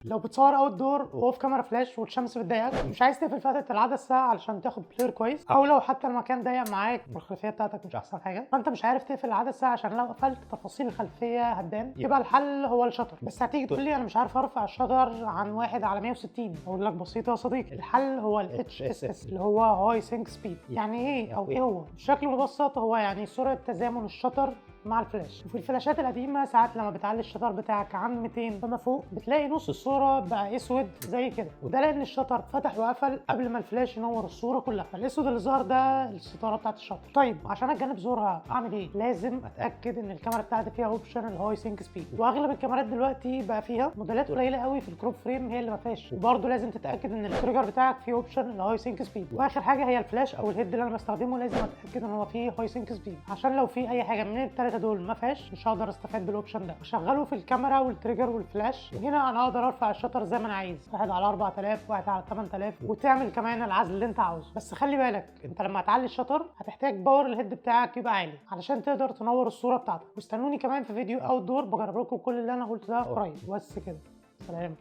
لو بتصور outdoor و off camera flash والشمس بتضايقك ومش عايز تقفل فتحه العدسة علشان تاخد blur كويس، او لو حتى المكان ضيق معاك والخلفيه بتاعتك مش احسن حاجة فانت مش عارف تقفل العدسة عشان لو قفلت تفاصيل الخلفية هتبان، يبقى الحل هو ال shutter. بس هتيجي تقول لي انا مش عارف ارفع ال shutter عن 1 على 160، اقول لك بسيطة يا صديقي، الحل هو ال HSS اللي هو high sync speed. يعني ايه او ايه هو؟ بشكل مبسط هو يعني سرعة تزامن ال shutter مع الفلاش. وفي الفلاشات القديمة ساعات لما بتعلي ال shutter بتاعك عن 200 فما فوق بتلاقي نص الصورة بقى اسود زي كده، وده لان ال shutter فتح وقفل قبل ما الفلاش ينور الصورة كلها، فالاسود اللي ظهر ده الستارة بتاعت ال shutter. طيب عشان اتجنب ظهورها اعمل ايه؟ لازم اتاكد ان الكاميرا بتاعتي فيها option ال high sync speed، واغلب الكاميرات دلوقتي بقى فيها، موديلات قليله قوي في ال crop frame هي اللي ما فيهاش. وبرده لازم تتاكد ان ال trigger بتاعك فيه option ال high sync speed. واخر حاجة هي الفلاش او ال head اللي انا بستخدمه، لازم اتاكد ان هو فيه high sync speed، عشان لو في اي حاجة من الثلاثة دول ما فيهاش مش هقدر استفاد بال option ده. اشغله في الكاميرا وال trigger وال flash، وهنا انا اقدر ارفع ال shutter زي ما انا عايز، 1 على 4000، 1 على 8000، وتعمل كمان العزل اللي انت عاوزه. بس خلي بالك انت لما هتعلي ال shutter هتحتاج power ال head بتاعك يبقى عالي علشان تقدر تنور الصورة بتاعتك. واستنوني كمان في فيديو outdoor بجرب لكم كل اللي انا قلته ده قريب. بس كده، سلام.